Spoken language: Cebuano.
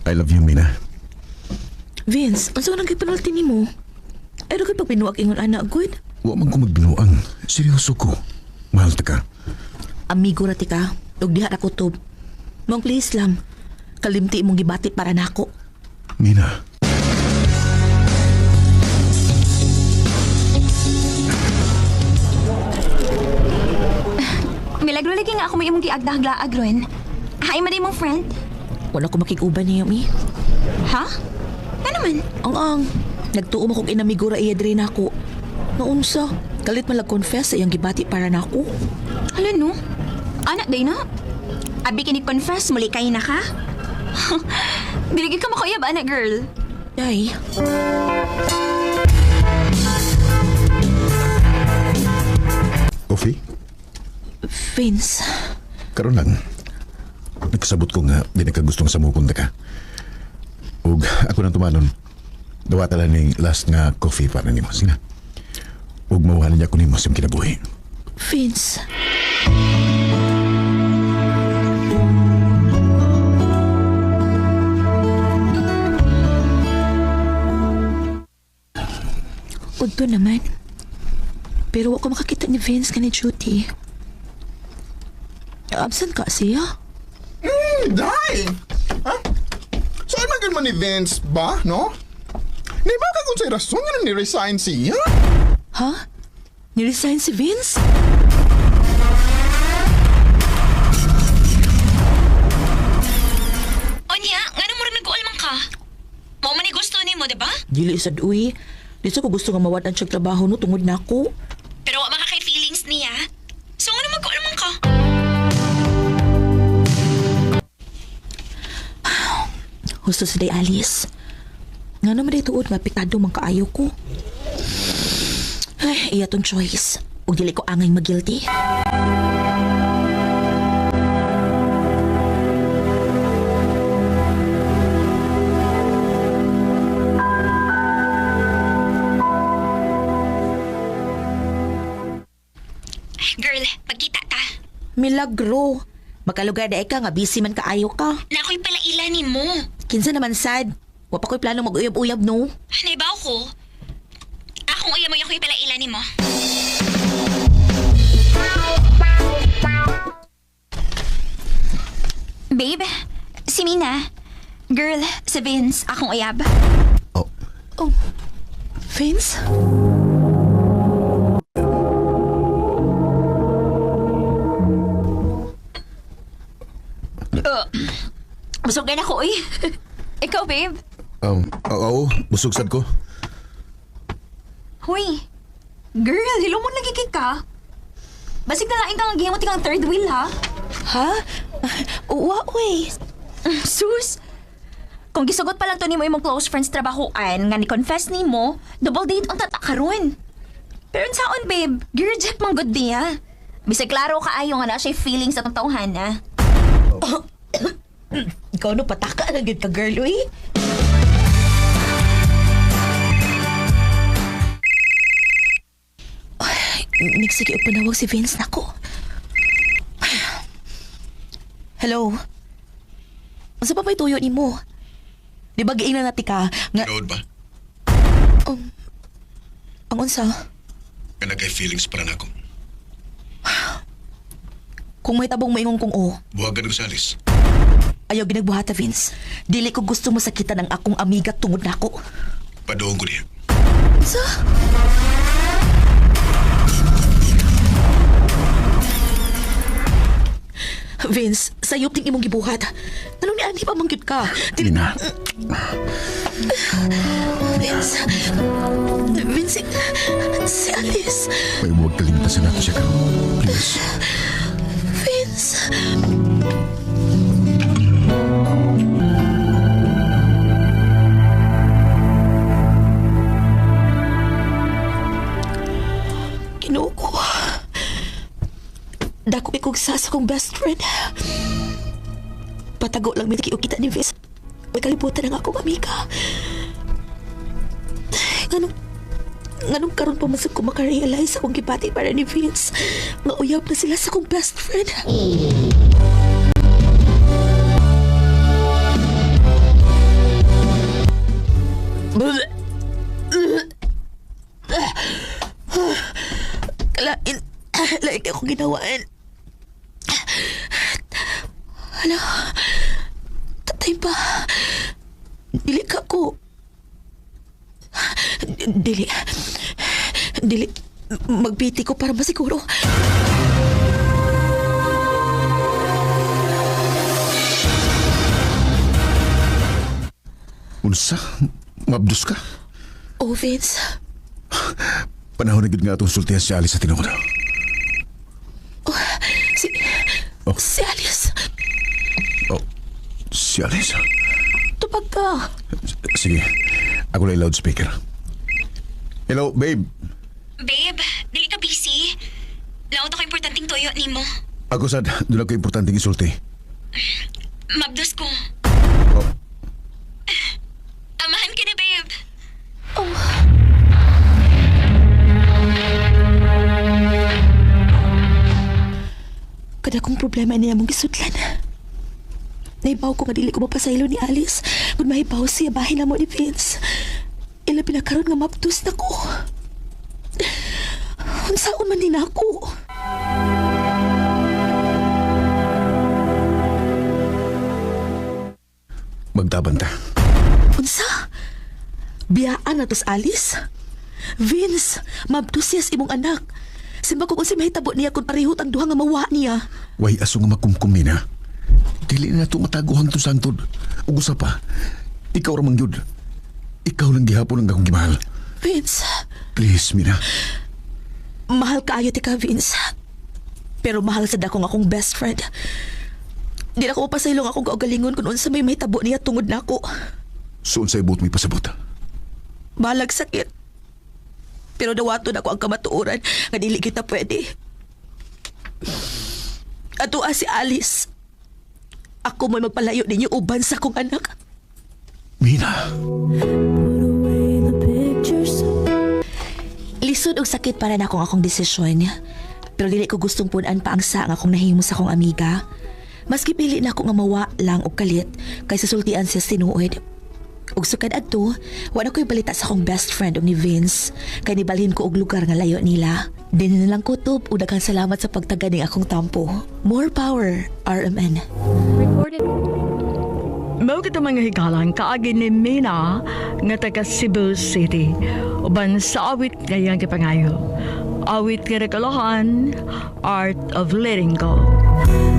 I love you, Mina. Vince, unsa nang gipanulti nimo? Ay kay pagbinuag ingon anak good. Wa man ko magbinuang. Seryoso ko. Mahal ta ka. Amigo ra ti ka. Ug diha ra kutob. Mong please lang. Kalimti imong gibati para nako. Mina. Milagro lagi nga ako may imong giagdahaglaag ron. Hi, man imong friend. Wala ko makig-uban niyo mi. Ha? Ano man? Ang. Nagtuo mo kog inamigo ra iya diri nako. Naunsa? Kalit man confess sa iyang gibati para nako. Hala no? Anak day na? Abi kini confess muli kay na ka? Dili ka makauyab anak girl. Ay, Coffee? Vince. Karon lang. Nagkasabot ko nga di nagkagustong samukon ta ka. Ug ako nang tumanon. Dawata lang ning last nga coffee para nimo. Sige na. Ug mawala niya ko nimo sa imong kinabuhi. Vince. Udto naman. Pero wa ko makakita ni Vince kani duty. Absent ka siya? Day! Ha? Saan man man ni Vince ba, no? Di ba ka kung sa rason nga ni-resign siya? Ha? Niresign si Vince? Onya, ngano mo rin nag-uol man ka? Mao man ni gusto nimo, di ba? Dili sad uy. Di sa ko gusto nga mawad-an siya trabaho no tungod nako. Pero wa makakay feelings niya. So ngano mag-uol man ka? Husto sa day Alice. Nga naman day tuod nga pikado man kaayo ko. Ay, iya tong choice. Ug dili ko angay magilty. Girl, pagkita ta. Milagro. Makalugar na ka nga busy man kaayo ka. Na ako'y pala nimo. Kinsa naman sad. Wa pa ko'y plano mag-uyab-uyab no. Naibaw ko. Akong uyab mo ako'y pala nimo. Babe, si Mina. Girl, si Vince, akong uyab. Oh, Oh. Vince? Busog na ako, uy. Ikaw, babe. oo, busog sad ko. Huy. Girl, hilo mo nagigig ka. Basig na lain kang gihimot kang third wheel, ha? Ha? Wa uy. Sus! Kung gisugot pa lang to nimo imong close friends trabahoan nga ni-confess nimo, double date ang tata karon. Pero unsaon babe, girl-jack man gud niya. Bisag klaro kaayo nga na siya feelings atong tawhana. Ikaw no pataka na gyud ka girl uy. Ay, nagsige og panawag si Vince nako. Hello. Unsa pa may tuyo nimo? Di ba giingnan nati ka nga Tinuod ba? ang unsa? Nga nagkay feelings para nako. Kung may tabong maingon kong o, Buhagan ko sa alis. ayaw ginagbuhata Vince. Dili ko gusto masakitan ang akong amiga tungod nako. Padoong ko niya. Unsa? Vince, sayop ning imong gibuhat. Anong ni ani pa man gyud ka? Mina. Vince. Vince, si Alice. May huwag kalimtasan nato siya karon. Please. Vince. Ginoo ko. Dako kog sa akong best friend. Patago lang mi og kita ni Vince. May kalibutan ang akong amiga. Nganong karon pa man sad ko makarealize akong gibati para ni Vince. Nga uyab na sila sa akong best friend. akong ginawaan. Hala, tatay ba? Dili ka ko. Dili. Dili. Magbiti ko para masiguro. Unsa? Mabdos ka? Oh, Vince. Panahon na gid nga atong sultihan si Alice sa tinuod. Oh, si... Oh. Si Alice. Oh, si Alice. Tupag ka. Sige, ako lang loudspeaker. Hello, babe. Babe, dili ka busy. Laot ako importanteng tuyo nimo. Ako sad, doon ako importanteng isulti. Mabdos ko. Oh, Amahan ka na, babe. Oh. Kada kong problema niya mong gisudlan. Naibaw ko nga dili ko mapasaylo ni Alice. Kung mahibaw siya, bahin na mo ni Vince. Ila pinakaroon nga maptos na ko. Unsaon man din ako. Magtaban ta. Unsa? Biyaan na tos Alice? Vince, mabdos siya sa imong anak. Simba ko kung si mahitabo niya kung parehot ang duha nga mawa niya. Way aso nga makumkum na. Dili na to matago hangtod sa hangtod. Ug usa pa, ikaw ra man gyud. Ikaw lang gihapon ang akong gimahal. Vince, Please, Mina. mahal kaayo ti ka, Vince. Pero mahal sa dakong akong best friend. Di na ko pasaylong akong kaugalingon kung unsa may mahitabo niya tungod nako. Suon sa ibot may pasabot. Balag sakit. Pero dawaton ako ang kamatuoran nga dili kita pwede. Ato si Alice. Ako mo'y magpalayo ninyo uban sa akong anak. Mina. Lisod og sakit para na akong akong desisyon. Pero dili ko gustong punan pa ang sa nga akong nahimo sa akong amiga. Maski pili na ako nga mawa lang og kalit kaysa sultian siya sa tinuod. Ug sukad adto, wala ko'y balita sa akong best friend og ni Vince. Kay nibalhin ko og lugar nga layo nila. Dinhi na lang kutob ug daghang salamat sa pagtaga ning akong tampo. More power, RMN. Recorded. Mao kita mga higalan kaagi ni Mina nga taga Cebu City. Uban sa awit ngayang gipangayo. Awit nga rekalohan, Art of Letting Go.